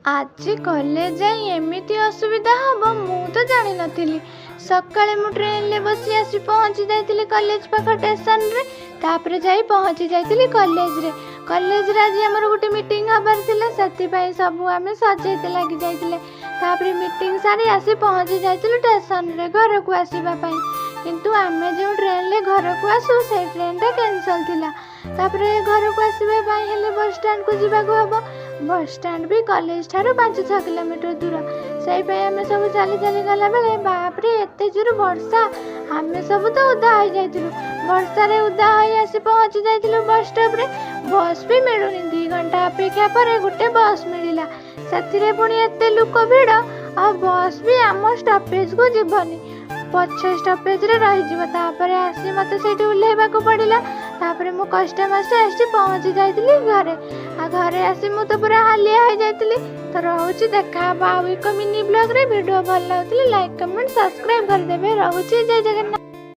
ଆଜି କଲେଜ ଯାଇ ଏମିତି ଅସୁବିଧା ହେବ ମୁଁ ତ ଜାଣିନଥିଲି। ସକାଳେ ମୁଁ ଟ୍ରେନରେ ବସି ଆସି ପହଞ୍ଚି ଯାଇଥିଲି କଲେଜ ପାଖ ଷ୍ଟେସନରେ। ତାପରେ ଯାଇ ପହଞ୍ଚି ଯାଇଥିଲି କଲେଜରେ। କଲେଜରେ ଆଜି ଆମର ଗୋଟେ ମିଟିଂ ହେବାର ଥିଲା, ସେଥିପାଇଁ ସବୁ ଆମେ ସଜେଇତେ ଲାଗି ଯାଇଥିଲେ। ତାପରେ ମିଟିଂ ସାରି ଆସି ପହଞ୍ଚି ଯାଇଥିଲୁ ଷ୍ଟେସନରେ ଘରକୁ ଆସିବା ପାଇଁ। କିନ୍ତୁ ଆମେ ଯେଉଁ ଟ୍ରେନରେ ଘରକୁ ଆସୁ, ସେଇ ଟ୍ରେନଟା କ୍ୟାନସଲ୍ ଥିଲା। ତାପରେ ଘରକୁ ଆସିବା ପାଇଁ ହେଲେ ବସଷ୍ଟାଣ୍ଡକୁ ଯିବାକୁ ହେବ। ବସଷ୍ଟାଣ୍ଡ ବି କଲେଜ ଠାରୁ 5-6 କିଲୋମିଟର ଦୂର। ସେଇ ପାଇଁ ଆମେ ସବୁ ଚାଲି ଚାଲି ଗଲାବେଳେ, ବାପରେ, ଏତେ ଜୋର ବର୍ଷା! ଆମେ ସବୁ ତ ଓଦା ହେଇଯାଇଥିଲୁ। ବର୍ଷାରେ ଓଦା ହୋଇ ଆସି ପହଞ୍ଚି ଯାଇଥିଲୁ ବସ୍ ଷ୍ଟପ୍ରେ। ବସ୍ ବି ମିଳୁନି। 2 ଘଣ୍ଟା ଅପେକ୍ଷା ପରେ ଗୋଟେ ବସ୍ ମିଳିଲା। ସେଥିରେ ପୁଣି ଏତେ ଲୋକ ଭିଡ଼, ଆଉ ବସ୍ ବି ଆମ ଷ୍ଟପେଜକୁ ଯିବନି, ପଛ ଷ୍ଟପେଜରେ ରହିଯିବ। ତାପରେ ଆସି ମୋତେ ସେଇଠି ଓହ୍ଲେଇବାକୁ ପଡ଼ିଲା। ତାପରେ ମୁଁ କଷ୍ଟେ ମଷ୍ଟେ ଆସି ପହଞ୍ଚି ଯାଇଥିଲି ଘରେ। ଆଉ ଘରେ ଆସି ମୁଁ ତ ପୁରା ହାଲିଆ ହେଇଯାଇଥିଲି। ତ ରହୁଛି, ଦେଖା ହବ ଆଉ ଏକ ମିନି ବ୍ଲଗ୍ରେ। ଭିଡ଼ିଓ ଭଲ ଲାଗୁଥିଲେ ଲାଇକ୍, କମେଣ୍ଟ, ସବସ୍କ୍ରାଇବ୍ କରିଦେବେ। ରହୁଛି, ଜୟ ଜଗନ୍ନାଥ।